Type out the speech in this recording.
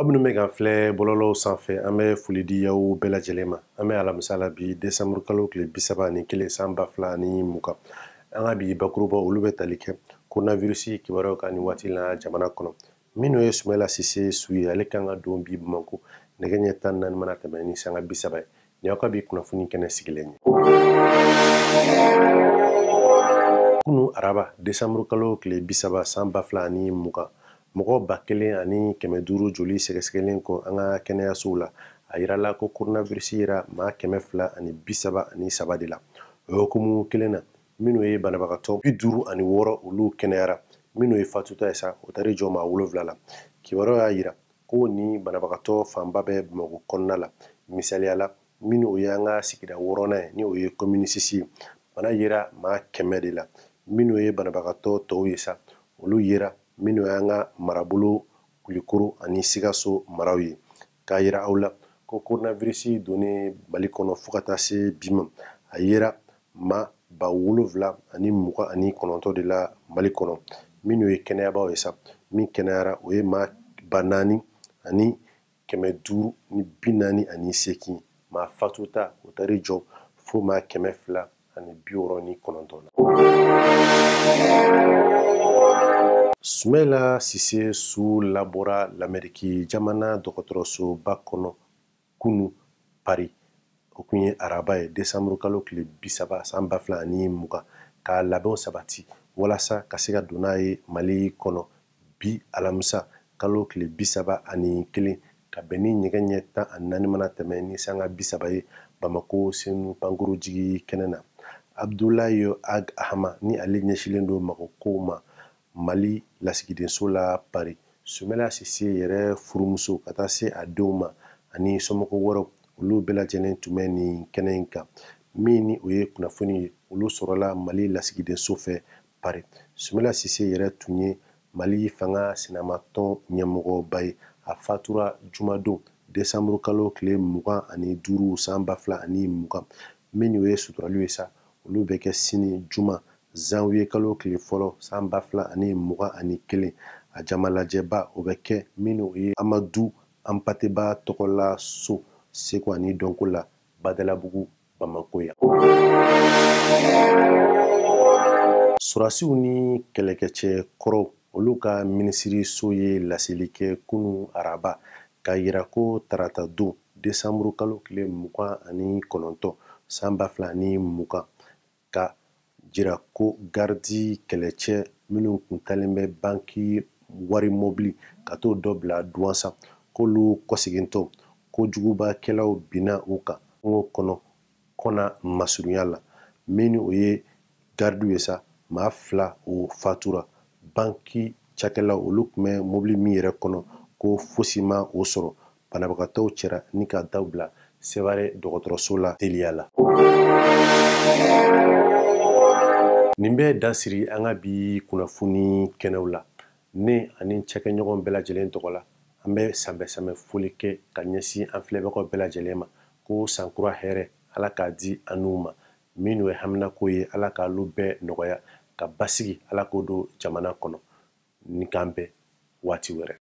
Aw minnu bɛ k'an filɛ bɔlɔlɔw sanfɛ, an bɛ foli di aw bɛɛ lajɛlen ma. An bɛ alamisa la bi, desanburu kalo tile 31, san 2020. An ka bi bakurubaw, olu bɛ tali kɛ coronavirus kibaruyaw kan nin waati la jamana kɔnɔ. Minnu ye Sumayila Sise su ye, ale kan ka don bi Bamakɔ nɛgɛ ɲɛ 14 mana tɛmɛ ni sanga 30 ye. Nin y'aw ka bi kunnafoni kɛnɛ sigilen ye. Kunu araba, desanburu kalo tile 30, san 2020, mɔgɔ 1500 joli sɛgɛsɛgɛlen kɔ an ka kɛnɛyasow la, a yirala ko coronavirus yera maa 233 de la. O hukumu kelen na, minnu ye banabagatɔ 56, olu kɛnɛyara. Minnu ye fatuta ye sa, o taara jɔ maa 7 la. Kibaruyaw y'a yira ko ni banabagatɔ fanba bɛ Bamakɔ kɔnɔna la. Misaliya la, minnu o y'an ka sigida 6nan ye, ni o ye commune 6 ye, bana yera maa 100 de la. Minnu ye banabagatɔ tɔw ye sa, olu yera minnu y'an ka marabolo Kulikoro ani Sikaso maraw ye. K'a yira aw la ko coronavirus donnen Mali kɔnɔ fo ka taa se bi ma, a yera maa 7029 de la Mali kɔnɔ. Minnu ye kɛnɛyabaw ye sa, min kɛnɛyara o ye maa 4548. Maa fatuta o taara jɔ fo maa 269 la. Sumayila Sise su labɔra Lamɛriki jamana dɔgɔtɔrɔsoba kɔnɔ kunu Paris. O kun ye araba ye, desanburu kalo tile 30, san 2020, k'a labɛnw sabati walasa ka se ka don n'a ye Mali kɔnɔ bi alamisa kalo tile 31, ka bɛn ni nɛgɛ ɲɛ 14 mana tɛmɛ ni sanga 30 ye Bamako Senu pankurujigi kɛnɛ na. Abdoulaye Ag Ahama ni ale ɲɛsinnen don magokow ma Mali lasigidenso la Paris, Sumayila Sise yɛrɛ furumuso ka taa se a denw ma ani somɔgɔw wɛrɛw, olu bɛɛ lajɛlen tun bɛ nin kɛnɛ in kan. Min ni o ye kunnafoni ye, olu sɔrɔla Mali lasigidenso fɛ Paris. Sumayila Sise yɛrɛ tun ye Mali fanga sinamatɔn ɲɛmɔgɔba ye. A fatura jumadon desanburu kalo tile 25, san 2020. Minnu ye suturaliw ye sa, olu bɛ kɛ sini juma zanwiye kalo tile 1, san 2021. A jamalajɛba o bɛ kɛ minnu ye Amadu Anpateba tɔgɔla so seko ani dɔnko la Badalabugu Bamako yan. Sɔrɔdasiw ni kɛlɛkɛcɛ kɔrɔw, olu ka minisiriso ye laseli kɛ kunu araba k'a yira ko tarata don desanburu kalo tile 29, san 2020, ka jira ko garidi kɛlɛcɛ minnu kun talen bɛ banki wari mobili ka t'o dɔ bila Duwansa, k'olu kɔsegintɔ kojugubakɛlaw binna u kan kungo kɔnɔ kɔna masurunya la. Minnu o ye garidiw ye sa, maa 2 o fatura. Banki cakɛlaw olu tun bɛ mobili min yɛrɛ kɔnɔ ko fosi ma o sɔrɔ. Banabagatɔw cɛra ni ka daw bila Sevare dɔgɔtɔrɔso la teliya la. Nin bɛ dan siri an ka bi kunnafoni kɛnɛw la. Ne ani cakɛɲɔgɔn bɛɛ lajɛlen tɔgɔ la, an bɛ sanbɛ-sanbɛ foli kɛ ka ɲɛsin an filɛbagaw bɛɛ lajɛlen ma ko sankura hɛrɛ Ala k'a di an n'u ma. Minnu ye haminako ye, Ala k'olu bɛɛ nɔgɔya ka basigi, Ala k'o don jamana kɔnɔ. Ni k'an bɛn waati wɛrɛ.